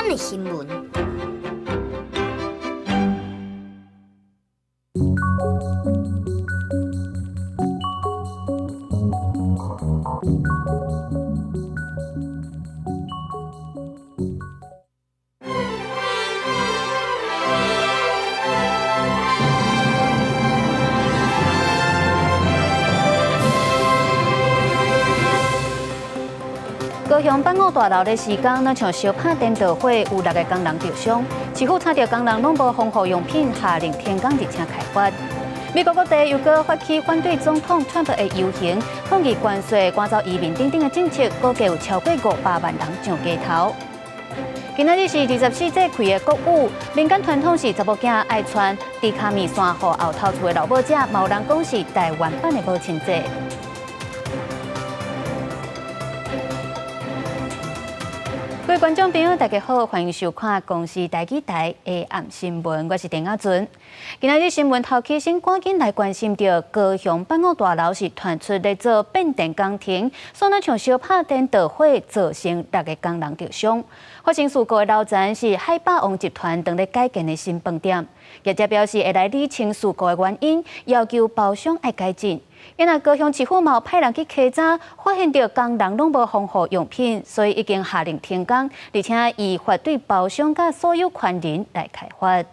點的新聞。高雄辦五大樓的時間，若像燒拍電著火，有六个工人著傷。市府查著工人攏無防護用品，下令停工，而且開罰。美國各地又閣發起反對總統川普的遊行，抗議關稅、趕走移民等等的政策，估計有超過500萬人上街頭。今仔日是24節氣的國語，民間傳統是查某囝愛傳豬跤麵線予後頭厝的老母食，嘛有人講是台灣版的母親節。各位觀眾朋友，大家好，歡迎收看公視台語台下暗新聞，我是鄭亞純。今仔日新聞頭起先趕緊來關心著高雄辦五大樓是傳出咧做變電工程，所以像燒拍電著火，造成六个工人著傷。發生事故的樓層是海霸王集團當咧改建的新飯店，業者表示會來理清事故的原因，要求包商愛改進。因為高雄市府嘛派人去稽查，發現著工人攏無防護用品，所以已經下令停工，而且依法對包商佮所有權人來開罰。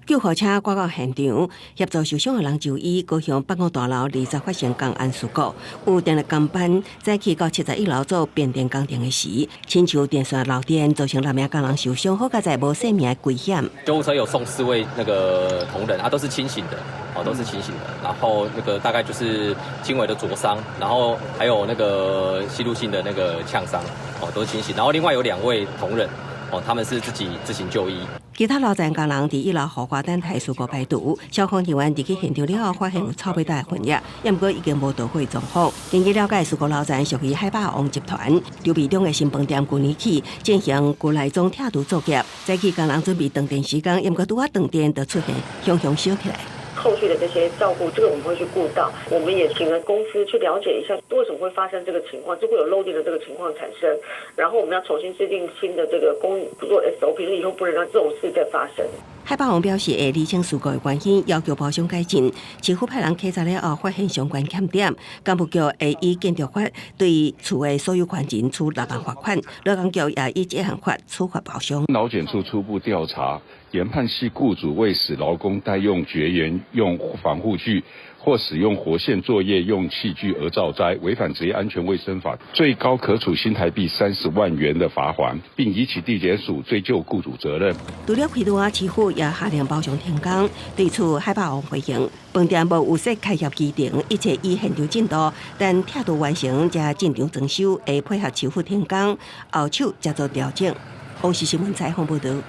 救護車趕到現場，協助受傷的人就醫。高雄八五大樓20發生工安事故，有電力工班早起到71樓做變電工程的時，親像電線漏電，造成六名工人受傷，好佳哉無性命的危險。救護車有送四位那個同仁啊，都是清醒的，哦，都是清醒的。然後那個大概就是輕微的灼傷，然後還有那個吸入性的那個嗆傷，哦，都是清醒。然後另外有兩位同仁，哦，他們是自己自行就醫。其他樓層工人佇一樓火花等待事故排除，消防人員入去現場了後，發現有臭味的混液，毋過已經無著火狀況。根據了解，事故樓層屬於海霸王集團籌備中的新飯店，舊年起進行舊內裝拆除作業，早起工人準備斷電時間，毋過拄仔斷電就出現熊熊燒起來。後續的這些照顧，這個我們會去顧到，我們也請了公司去了解一下，為什麼會發生這個情況，就會有漏電的這個情況產生。然後我們要重新制定新的這個工作 SOP，以後不能讓這種事再發生。海霸王表示會釐清事故的原因，要求包商改進。市府派人稽查了後，發現相關欠點，工部局會依建築法對厝的所有權人處6萬罰款，勞工局也依這項法處罰包商。勞檢處初步調查，研判係雇主為使勞工帶用絕緣用防護具或使用活線作業用器具而造災，違反職業安全衛生法，最高可處新台幣30萬元的罰鍰，並移起地檢署追究雇主責任。除了開單，市府也下令包商停工。對此，海霸王回應：飯店無預設開業期程，一切依現場進度，等拆除完成才進場裝修，會配合市府停工，後手才做調整。公視新聞採訪報導。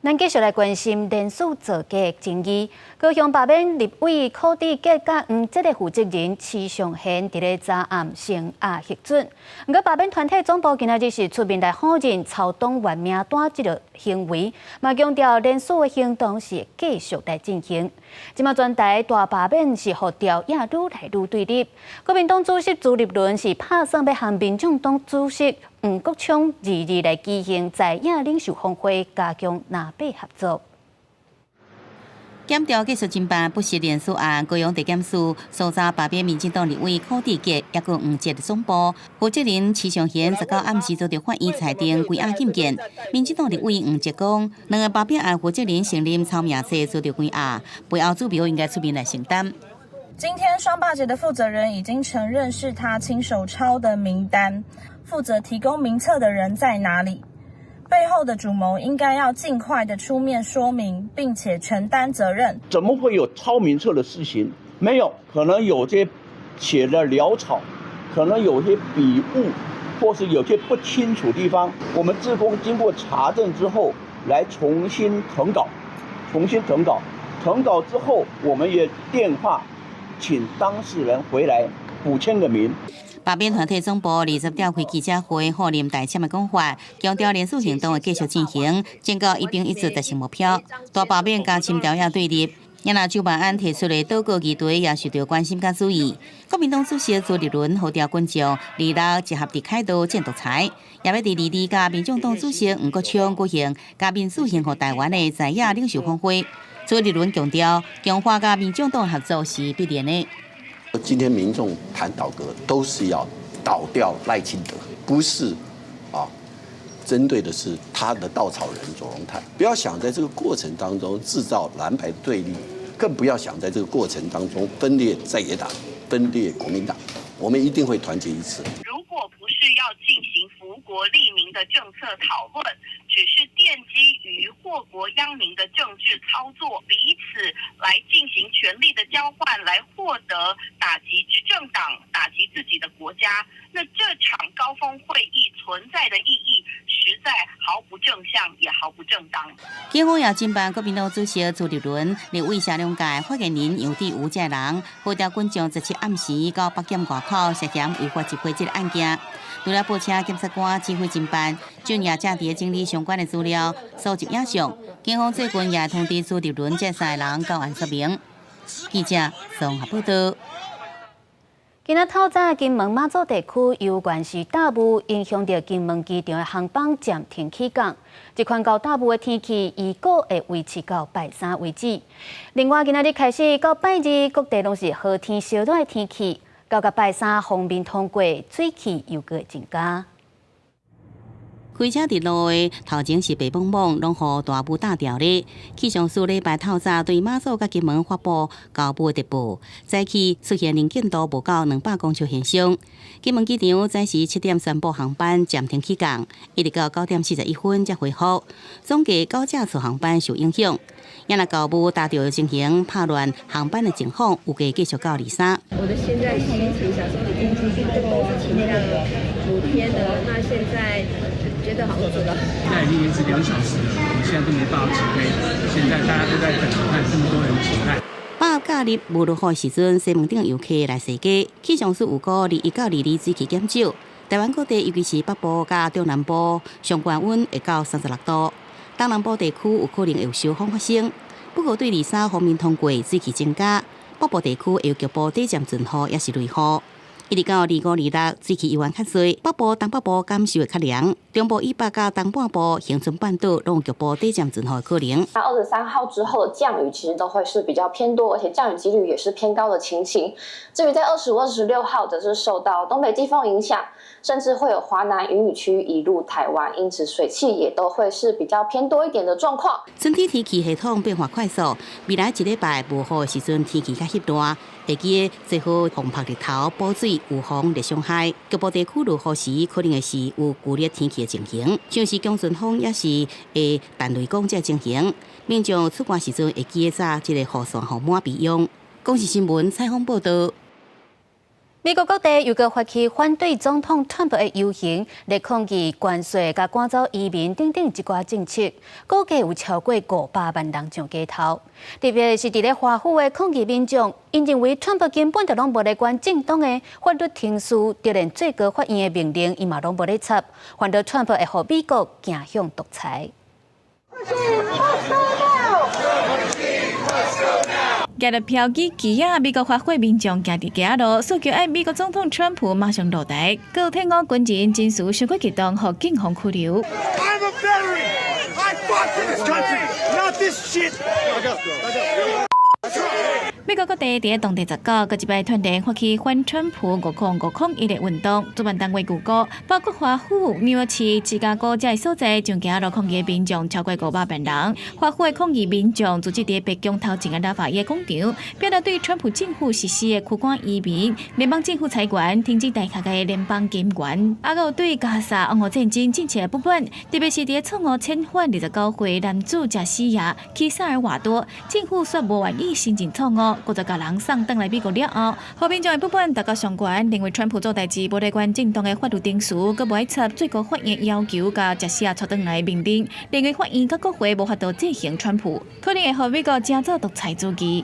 咱繼續來關心連署造假爭議。高雄罷免立委柯志杰佮黃捷的負責人池尚賢，佇咧昨暗聲押核准。毋過罷免團體總部今仔日是出面來否認抄黨員名單這個行為，嘛強調連署的行動是繼續來進行。這馬全台大罷免是予朝野愈來愈對立。國民黨主席朱立倫是拍算欲和民眾黨主席黃國昌22來舉行在野領袖峰會，加強南北合作。檢調繼續偵辦不實連署案，高雄地檢署搜查罷免民進黨立委柯志杰，抑閣黃捷的總部負責人池尚賢19暗時遭著法院裁定關押禁見。民進黨立委黃捷講，兩个罷免案負責人承認抄名冊遭著關押，背後主謀應該出面來承擔。今天雙罷捷的負責人已經承認是他親手抄的名單，負責提供名冊的人在哪裡？背後的主謀應該要盡快的出面說明，並且承擔責任。怎麼會有抄名冊的事情？沒有，可能有些寫的潦草，可能有些筆誤，或是有些不清楚地方。我們志工經過查證之後，來重新謄稿，重新謄稿，謄稿之後，我們也電話請當事人回來補簽個名。罷免團體總部20召開記者會，否認代簽的講法，強調連署行動會繼續進行，宣告一兵一卒達成目標。大罷免加深朝野對立，也若蔣萬安提出的倒閣議題也受著關心佮注意。國民黨主席朱立倫號召群眾26集合佇凱道戰獨裁，也欲佇22佮民眾黨主席黃國昌舉行佮民主興復臺灣的在野領袖峰會。朱立倫強調，強化佮民眾黨合作是必然的。今天民眾談倒閣，都是要倒掉賴清德，不是啊，針對的是他的稻草人卓榮泰。不要想在這個過程當中製造藍白對立，更不要想在這個過程當中分裂在野黨、分裂國民黨。我們一定會團結一致。如果不是要進行福國利民的政策討論，只是奠基於禍國殃民的政治操作，彼此來進行權力的交換，來獲得打擊執政黨、打擊自己的國家，那這場高峰會議存在的意義，實在毫不正向，也毫不正當。警方也偵辦國民黨主席朱立倫、立委謝龍介、發言人楊志瑜這人，號召群眾17暗時到北檢外口涉嫌違法集會這个案件。除了報請檢察官指揮偵辦，俊也正佇整理相關的資料，搜集影像。警方最近也通知朱立倫這三个人到案說明。記者綜合報道。今仔透早金門馬祖地區由原是大霧影響著金門機場的航班暫停起降。這款厚大霧的天氣，預估會維持到拜三為止。另外，今仔日開始到拜二，各地攏是雨天燒熱的天氣。到個拜三，鋒面通過，水汽又閣會增加。開車佇路的頭前是白茫茫，攏予大霧罩牢咧。氣象署禮拜透早對馬祖佮金門發布厚霧特報，早起出現能見度無夠200公尺現象。金門機場早時7點宣布航班暫停起降，一直到9點41分才恢復。總計九架次航班受影響。也若厚霧罩著情形，拍亂航班的情況，預計繼續到23。我的現在心情想說，已經這公司請假了5天了，那現在覺得好做了。現在已經延遲2小時了，我們現在都沒辦法起飛。現在大家都在等，看這麼多人期待。八假日無落雨時陣，西門町遊客來踅街。氣象署預估21到22水汽減少，台灣各地尤其是北部佮中南部，上懸溫會到36度。東南部地區有可能會有小風發生。不過對23鋒面通過，水汽增加，北部地區會有局部短暫陣雨，抑是雷雨。一直到25、26，水汽依然較濟，北部、東北部感受會較涼，中部以北佮東半部、恆春半島攏有局部短暫陣雨的可能。那23號之後的降雨其實都會是比較偏多，而且降雨幾率也是偏高的情形。至於在25、26號，則是受到東北季風影響，甚至會有華南雲雨區移入台灣，因此水汽也都會是比較偏多一點的狀況。春天天氣系統變化快速，未來一禮拜無雨的時陣，天氣較翕熱，會記得做好防曬日頭、補水、預防熱傷害。局部地區落雨時，可能會是有劇烈天氣的情形，像是強陣風，抑是會彈雷公這情形。民眾出外時陣會記得紮這个雨傘予滿備用。公視新聞採訪報道。美國各地又閣發起反對總統川普的遊行，來抗議關稅佮趕走移民等等一寡政策，估計有超過500萬人上街頭。特別是佇咧華府的抗議民眾，𪜶認為川普根本就攏無咧管正當的法律程序，就連最高法院的命令，伊嘛攏無咧插，反倒川普會予美國走向獨裁。舉著標語旗仔，美國華府民眾行佇街仔路，訴求愛美國總統川普馬上落台。閣有退伍軍人情緒傷過激動，予警方拘留。 I'm a veteran. I fought for this country, not this shit. 美國各地佇當地19，閣一擺團聯發起反川普505001的運動，主辦單位預估，包括華府、紐約市、芝加哥這所在，上街路抗議民眾超過500萬人。華府的抗議民眾組織佇白宮頭前的拉法葉廣場，表達對川普政府實施的驅趕移民、聯邦政府裁員、停止大學的聯邦金援，還有對加沙俄烏戰爭政策不滿，特別是佇錯誤遣返29歲男子賈西亞去薩爾瓦多，政府煞無願意承認錯誤。閣再共人送轉來美國了後，予民眾的不滿達到上懸，認為川普做代誌無咧管正當的法律程序，閣無愛插最高法院要求共賈西亞帶轉來命令，認為法院佮國會無法度制衡川普，可能會予美國成做獨裁主義。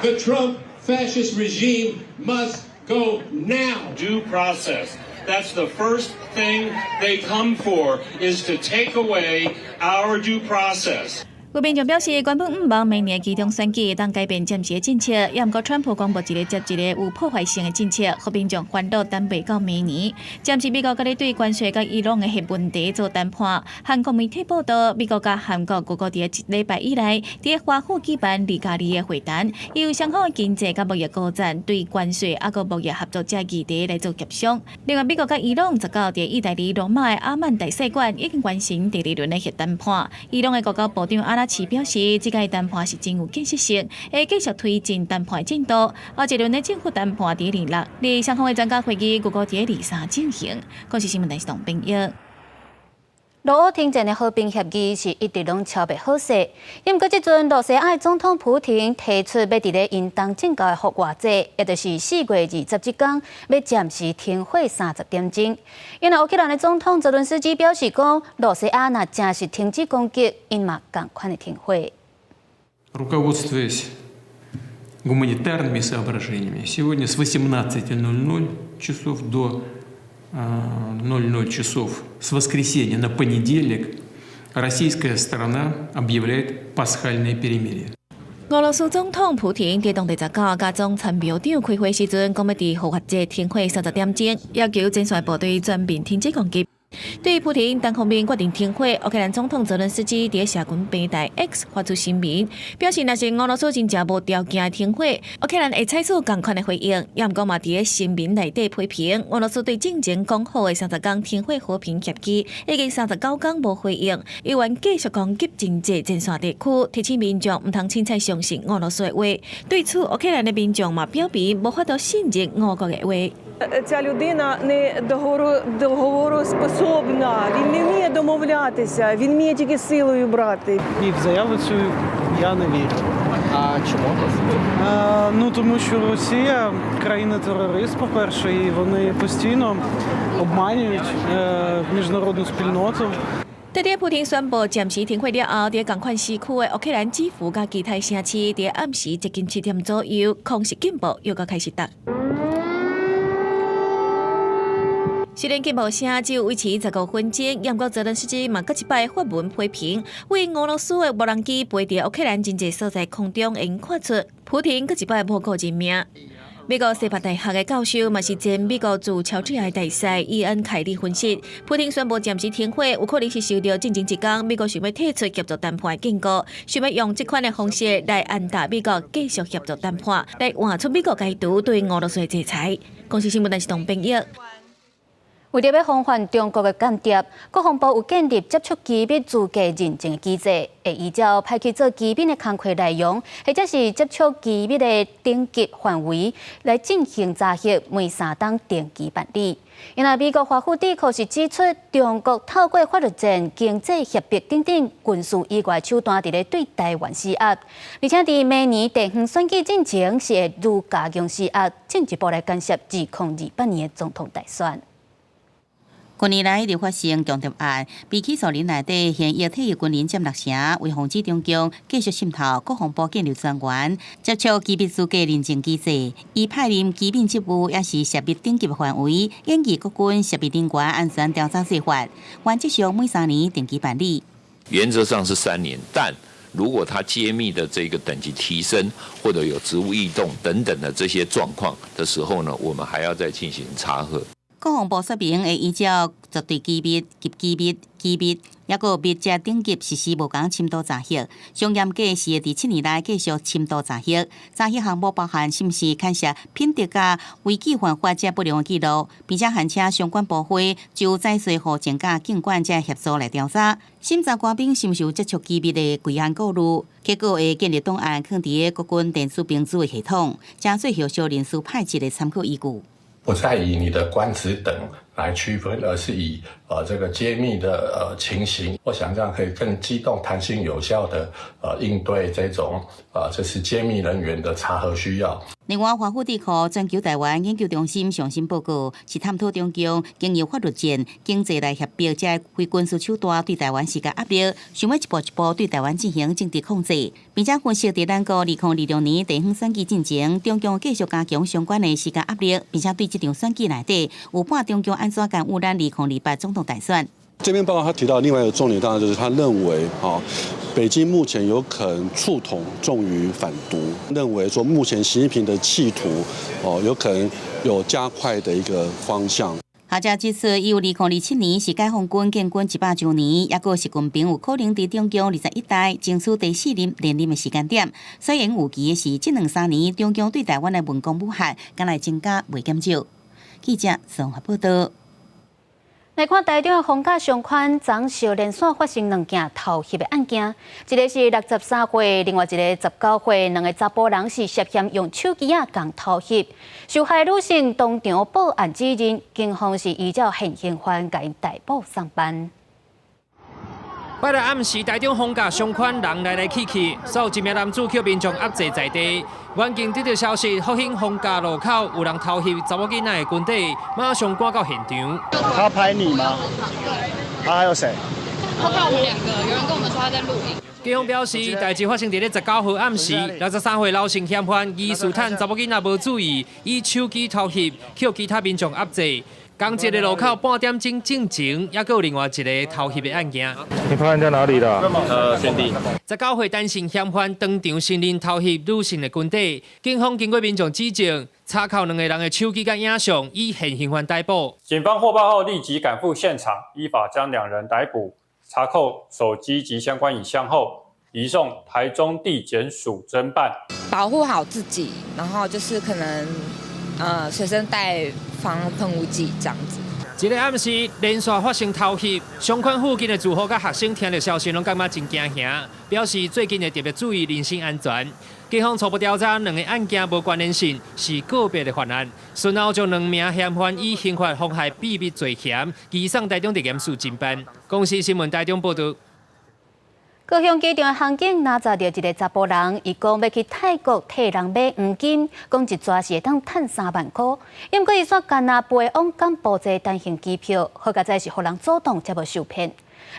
The Trump fascist regime must go now. Due process. That's the first thing they come for, is to take away our due process. 有民眾表示，原本毋望明年期中選舉會當改變暫時的政策，也毋過川普公布一个接一个有破壞性的政策，予民眾煩惱等袂到明年。暫時美國閣咧對關稅佮伊朗的核問題做談判。韓國媒體報道，美國佮韓國預估佇一禮拜以內，佇華府舉辦2加2的會談，由雙方的經濟佮貿易高層對關稅抑閣貿易合作這議題來做協商。另外，美國佮伊朗19佇意大利羅馬的阿曼大使館已經完成第二輪的核談判。伊朗的外交部長阿拉齊表示，這個談判是真有建設性，會繼續推進談判進度。後一輪的政府談判佇26，而雙方的專家會議預估佇23進行。公視新聞電視董編譯。俄烏停戰的和平協議是一直攏敲袂好勢，毋過這陣露西亞的總統普廷提出欲佇咧𪜶東正教的復活節，也就是4月20這工，欲暫時停火30點鐘。因為烏克蘭的總統澤倫斯基表示講，露西亞若誠實停止攻擊，𪜶嘛仝款會停火。 Руководствуясь гуманитарными соображениями, сегодня с 18:00 часов до 00 часов с воскресенья на понедельник российская сторона объявляет пасхальное перемирие. 俄羅斯總統普廷佇當地19佮總參謀長開會時陣，講欲佇復活節停火30點鐘，要求前線部隊全面停止攻擊。對於普廷單方面決定停火，烏克蘭總統澤倫斯基佇社群平台 X 發出聲明，表示若是俄羅斯真正無條件停火，烏克蘭會採取仝款的回應。也毋過嘛，佇聲明內底批評俄羅斯對進前講好的30工停火和平協議，已經39工無回應，猶原繼續攻擊真濟前線地區，提醒民眾毋通凊彩相信俄羅斯的話。對此，烏克蘭的民眾嘛表明無法度信任俄國的話。 Ця людина не договороспособна, він не вміє домовлятися, він вміє тільки силою брати. Ні, в заяву цю я не вірю. А чому? А, ну тому що Росія країна-терорист, по-перше, і вони постійно обманюють міжнародну спільноту. 佇咧普廷宣布暫時停火了後，佇仝款時區的烏克蘭基輔佮其他城市，佇暗時接近7點左右，空襲警報又閣開始響。雖然警報聲只有維持15分鐘，毋過澤倫斯基嘛閣一擺發文批評，為俄羅斯的無人機飛佇烏克蘭真濟所在空中，會用看出普廷閣一擺無顧人命。美國西北大學的教授，嘛是前美國駐喬治亞大使伊恩凱利分析，普廷宣布暫時停火，有可能是受著進前一工美國想欲退出協助談判的警告，想欲用這款的方式來按捺美國繼續協助談判，來換取美國解除對俄羅斯的制裁。公視新聞電視董編譯。為著欲防範中國的間諜，國防部有建立接觸機密資格認證的機制，會依照派去做機密的工課內容，或者是接觸機密的等級範圍來進行查核，每3冬定期辦理。因為美國華府智庫是指出，中國透過法律戰、經濟脅迫等等軍事以外手段，佇咧對台灣施壓，而且佇明年地方選舉進前是會愈加強施壓，進一步來干涉2028年的總統大選。近年來一直發生強諜案，被起訴人內底現役退役軍人佔六成，為防止中共繼續滲透，國防部建立專員接觸機密資格認證機制，伊派任機密職務也是涉密等級範圍，研擬國軍涉密人員安全調查計劃，原則上每3年定期辦理。原則上是3年，但如果他揭密的這個等級提升，或者有職務異動等等的這些狀況的時候呢，我們還要再進行查核。國防部說明會依照絕對機密、極機密、機密，抑閣密這等級實施無仝深度查核。上嚴格是會佇7年內繼續深度查核。查核項目包含是毋是牽涉品德佮違紀犯法這不良記錄，並且函請相關部會就宰稅予前甲警管這協助來調查。審查官兵是毋是有接觸機密的規項顧慮，結果會建立檔案，囥佇個國軍電子兵資的系統，成做後續人事派職的參考依據。不再以你的官職等來區分，而是以這個揭密的情形，我想這樣可以更機動、彈性、有效的應對這種這是揭密人員的查核需要。另外，華府智庫全球台灣研究中心上新報告是探討中共經由法律戰、經濟來脅迫這非軍事手段對台灣施加壓力，想欲一步一步對台灣進行政治控制，並且分析佇咱國2026年地方選舉進前，中共繼續加強相關的施加壓力，並且對這場選舉內底有判中共按怎干預咱2028總統大選。這篇報告他提到另外一個重點，當然就是他認為啊。北京目前有可能促統重於反獨，認為說目前習近平的企圖哦，有可能有加快的一個方向。學者指出，伊有2027年是解放軍建軍100週年，抑閣習近平有可能佇中共21大爭取第四任連任的時間點，所以𪜶預期的是，這兩三年中共對台灣的文攻武嚇，敢會增加袂減少。記者綜合報道。來看台中的逢甲商圈，昨昏連續發生兩件偷翕的案件，一个是63歲，另外一个19歲，兩个查埔人是涉嫌用手機仔共偷翕。受害女性當場報案指認，警方是依照現行犯共𪜶逮捕送辦。拜六暗時，台中逢甲商圈人來來去去，所有一名男子予民眾壓制在地。遠警得到消息，福興逢甲路口有人偷翕查某囡仔的裙底，馬上趕到現場。他拍你嗎？他還有誰？他拍我們兩個，有人跟我們說他在錄影。警方表示，代誌發生佇咧19號暗時，63歲劉姓嫌犯疑似趁查某囡仔無注意，以手機偷翕，予其他民眾壓制。仝一个路口半點鐘進前，猶閣有另外一个偷翕的案件。你拍人家哪裡啦？萱地。19歲單姓嫌犯當場承認偷翕女性的裙底，警方經過民眾指證，查扣兩个人的手機佮影像，以現行犯逮捕。警方獲報後立即趕赴現場，依法將兩人逮捕，查扣手機及相關影像後，移送台中地檢署偵辦。保護好自己，然後就是可能，隨身帶防噴霧劑這樣子。這个暗時連續發生偷翕，商圈附近的住戶佮學生聽著消息，攏感覺真驚嚇，表示最近會特別注意人身安全。警方初步調查，兩个案件無關聯性，是個別的犯案。隨後將兩名嫌犯以刑法妨害秘密罪嫌，移送台中地檢署偵辦。公視新聞台中報導。高雄機場航警攔查著一个查埔人，伊講欲去泰國替人買黃金，講一逝是會當趁3萬箍。毋過伊煞干焦飛往柬埔寨單程機票，好佳哉是予人阻擋才無受騙。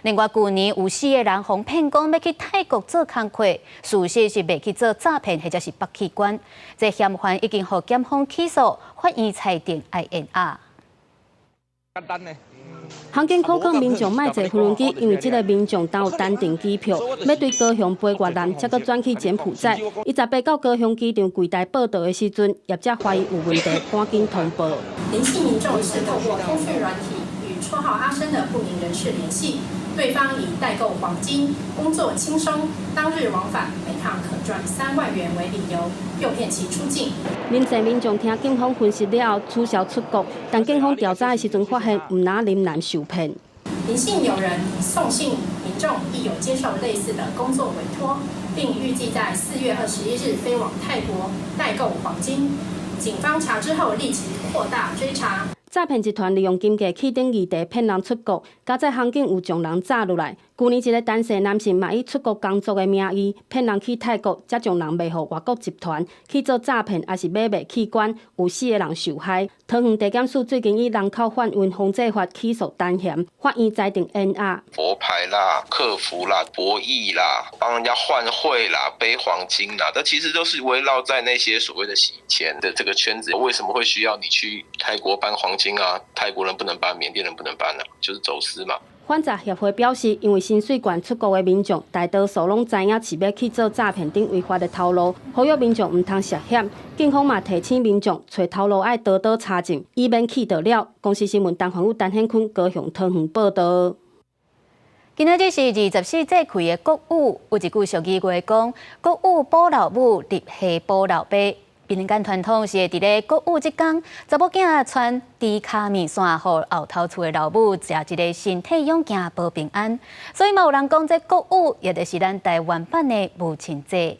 另外，舊年有四个人予騙講欲去泰國做工課，事實是賣去做詐騙或者是綁器官。這嫌犯已經予檢方起訴，法院裁定愛延押。簡單呢。航警苦勸民眾莫坐飛機，因為這个民眾當有單程機票，欲對高雄飛越南，才閣轉去柬埔寨。伊18到高雄機場櫃台報到的時陣，業者懷疑有問題，趕緊通報。林姓民眾是透過通訊軟體與綽號阿生的不明人士聯繫，對方以代購黃金、工作輕鬆、當日往返每趟可賺3萬元為理由，誘騙其出境。林姓民眾聽警方分析了後，取消出國，但警方調查的時陣發現，毋但林男受騙。林姓友人宋姓民眾亦有接受類似的工作委託，並預計在4月21日飛往泰國代購黃金。警方查知後立即擴大追查。詐騙集團利用金價起等議題騙人出國，佳哉航警有將人詐落來。舊年一个陳姓男性嘛以出國工作的名義騙人去泰國，才將人賣予外國集團去做詐騙，抑是買賣器官，有四个人受害。桃園地檢署最近以人口販運防制法起訴陳嫌，法院裁定延押。佛牌啦、客服啦、博弈啦、幫人家換匯啦、背黃金啦，這其實都是圍繞在那些所謂的洗錢的這個圈子。為什麼會需要你去泰國搬黃金啊？泰國人不能搬，緬甸人不能搬啊，就是走私嘛。反詐協會表示，因為薪水懸出國的民眾大多數攏知影是欲去做詐騙等違法的頭路，呼籲民眾毋通涉險。警方嘛提醒民眾，揣頭路愛多多查證，以免去著了。公視新聞陳宏宇、陳顯坤高雄桃園報導。今仔日是24節氣的穀雨，有一句俗語話講：穀雨補老母，入夏補老爸。民間傳統是會佇咧穀雨這工，查某囝傳豬跤麵線，予後頭厝的老母食一个身體勇健、保平安。所以嘛有人講，這穀雨也就是咱台灣版的母親節。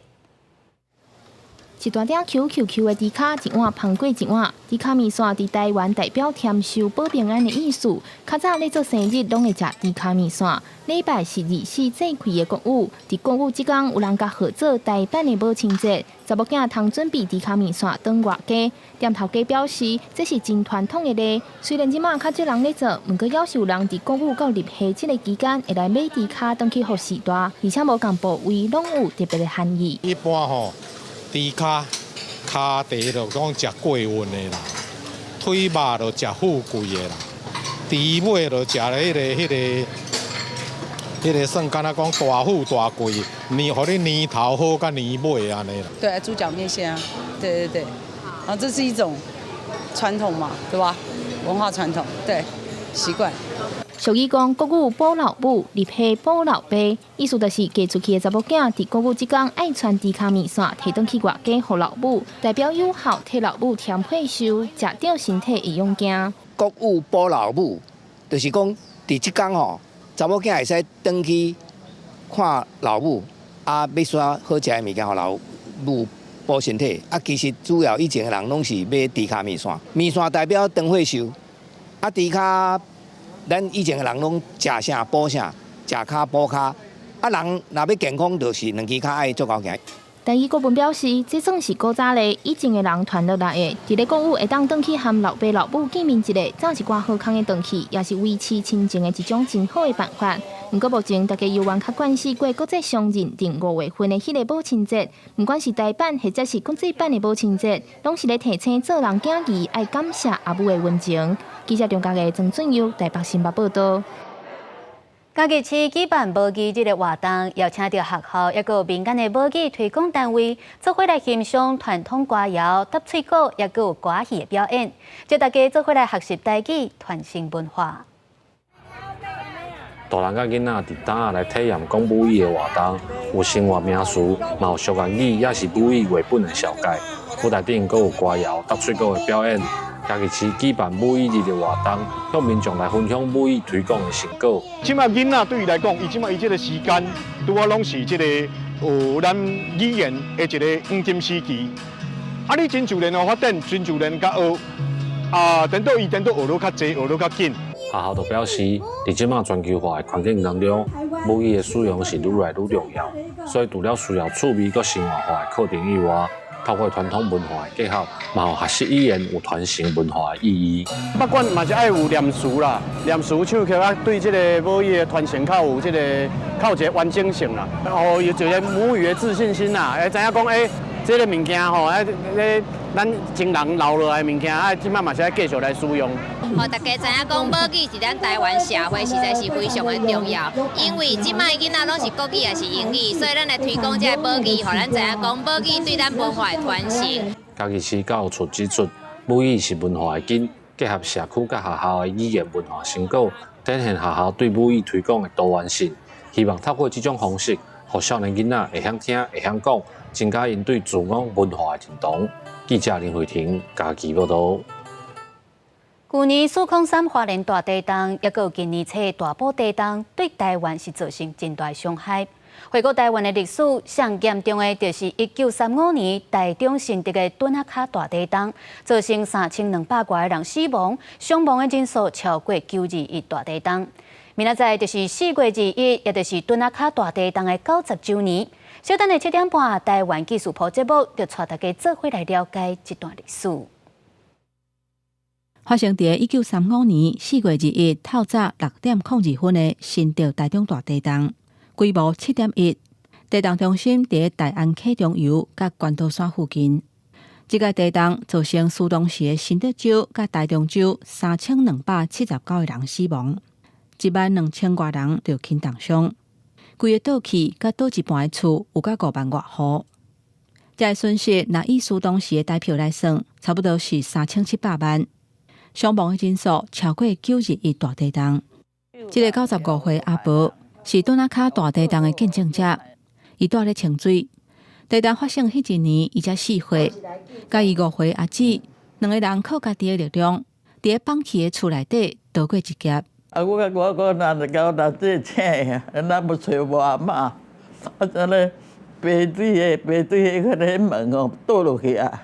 一大鼎 Q Q Q 的豬跤，一碗芳過一碗。豬跤麵線佇台灣代表添壽保平安的意思。較早咧做生日，攏會食豬跤麵線。禮拜是24節氣的穀雨，佇穀雨這工有人共號做台版的母親節，查某囝通準備豬跤麵線轉外家。店頭家表示，這是真傳統的禮。雖然這馬較少人咧做，毋過猶是有人佇穀雨到入夏這个期間，會來買豬跤轉去予序大，而且無仝部位攏有特別的含義。一般吼。豬跤、跤蹄就講食過運的啦，腿肉就食富貴的啦，豬尾就食彼个彼个彼个算敢若講大富大貴，年予你年頭好佮年尾按呢啦。對，豬腳麵線啊，對對對，啊，這是一種傳統嘛，對吧？文化傳統，對，習慣。俗語講國語補老母，入戲補老爸，意思就是嫁出去的查某囝，佇國語這工愛傳豬跤麵線，提轉去外家予老母，代表友好替老母添歲壽，食著身體會勇健。國語補老母，就是講佇這工吼，查某囝會使轉去看老母，啊，欲啥好食的物件予老母補身體。啊，其實主要以前的人攏是買豬跤麵線，麵線代表長歲壽，啊，豬跤。咱以前的人攏食啥補啥，食跤補跤。啊，人若欲健康，就是兩支跤愛足𠢕行。但伊國文表示，這算是古早咧，以前的人傳落來的。佇咧國語會當轉去和老爸老母見面一下，走一寡好康的轉去，也是維持親情的一種真好的辦法。毋過目前大家猶原較慣勢過國際上認定五月份的彼个母親節，毋管是台版或者是國際版的母親節，攏是咧提醒做人囝兒愛感謝阿母的溫情。記者張家的曾俊佑台北新北報道。嘉義市舉辦母語日的活動，邀請著學校抑閣有民間的母語推廣單位，做伙來欣賞傳統歌謠、答喙鼓，抑閣有歌戲的表演，叫大家做伙來學習台語，傳承文化。大人佮囡仔佇搭仔來體驗講母語的活動，有生活名詞，嘛有俗諺語，也是母語繪本的紹介。舞台頂閣有歌謠、答喙鼓的表演。嘉義市舉辦母語日的活動，向民眾來分享母語推廣的成果。這馬囡仔對伊來講，伊這馬伊這個時間，拄仔攏是這個學咱語言的一個黃金時期。啊，你真自然的發展，真自然共學，啊，顛倒伊顛倒學得較濟，學得較緊。學校就表示，佇這馬全球化的環境當中，母語的使用是愈來愈重要。所以除了需要趣味閣生活化的課程以外，透過傳統文化的結合，嘛予學習語言有傳承文化的意義。不管嘛是愛有念詞啦，念詞唱曲啊，對這个母語的傳承較有這个較有一个完整性啦。哦，有一个母語的自信心啦，會知影講，欸，這个物件吼，啊，這咱前人留落來的物件，啊，這馬嘛是愛繼續來使用。予大家知影講母語佇咱台灣社會實在是非常的重要，因為這擺囡仔攏是國語抑是英語，所以咱來推廣這个母語，予咱知影講母語對咱文化的傳承。嘉義市教育處指出，母語是文化的根，結合社區佮學校的語言文化成果，展現學校對母語推廣的多元性。希望透過這種方式，予少年囡仔會曉聽、會曉講，增加𪜶對自我文化的認同。記者林慧婷嘉義報導。舊年403花蓮大地震，抑閣有今年初大埔地震，對台灣是造成真大傷害。回顧台灣的歷史，上嚴重的就是1935年台中新竹的墩仔跤大地震，造成3200外个人死亡，傷亡的人數超過9·21大地震。明仔載就是4月21，也就是墩仔跤大地震的90週年。小等下7點半，台灣紀事譜節目就帶大家做伙來了解這段歷史。發生佇1935年4月21透早6點02分的新竹台中大地震，規模7.1，地震中心佇大安溪中游佮關島山附近。這个地震造成當時的新竹州佮台中州3279個人死亡，1萬2千外人著輕重傷，規个倒去佮倒一半的厝有甲5萬外戶。這个損失，若以當時的台票來算，差不多是3700萬。傷亡的人數超過9·21大地震。這个95歲阿婆是墩仔跤大地震的見證者，伊蹛佇清水。地震發生彼一年，伊才4歲，佮伊5歲阿姊兩个人靠家己的力量，佇咧崩去的厝內底逃過一劫。啊！我我我若是共我若這請啊，咱無揣無阿嬤，啊，按呢白水的白水的彼个門哦倒落去啊！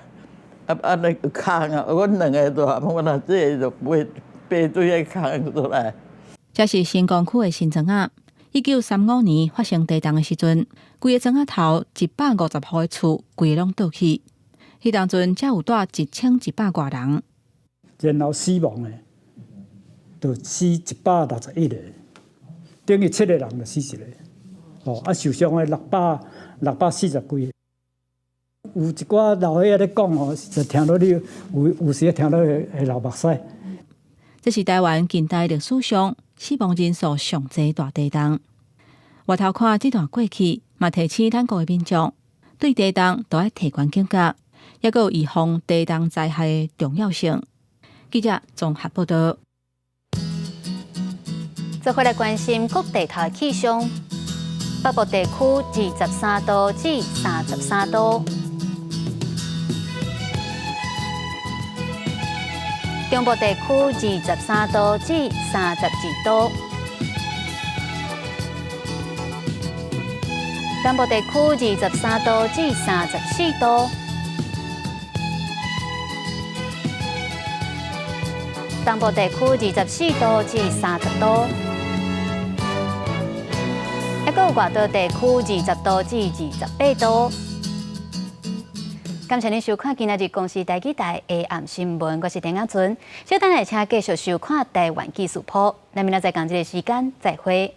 啊按呢空啊，阮兩个大漢，我若這就白白水的空出來。這是新光區的新莊仔。1935年發生地震的時陣，規个莊仔頭150戶的厝，規个攏倒去。彼當陣才有蹛1100外人。然後死亡的，就死161個，等於七個人就死一個。哦，啊受傷的640幾個。有一寡老歲仔咧講吼，就聽到你有有時聽到會會流目屎。這是台灣近代歷史上死亡人數上濟大地震。回頭看這段過去，嘛提醒咱國的民眾對地動都愛提懸警覺，抑閣有預防地動災害的重要性。記者綜合報道。做伙來關心各地頭的氣象，北部地區23度至33度，中部地區23度至32度，南部地區23度至34度，東部地區24度至30度。抑閣有外島地區20度至28度。感謝您收看今仔日公視台語台下暗新聞，我是陳亞純。稍等下請繼續收看台灣記事簿。咱明仔載仝這个時間再會。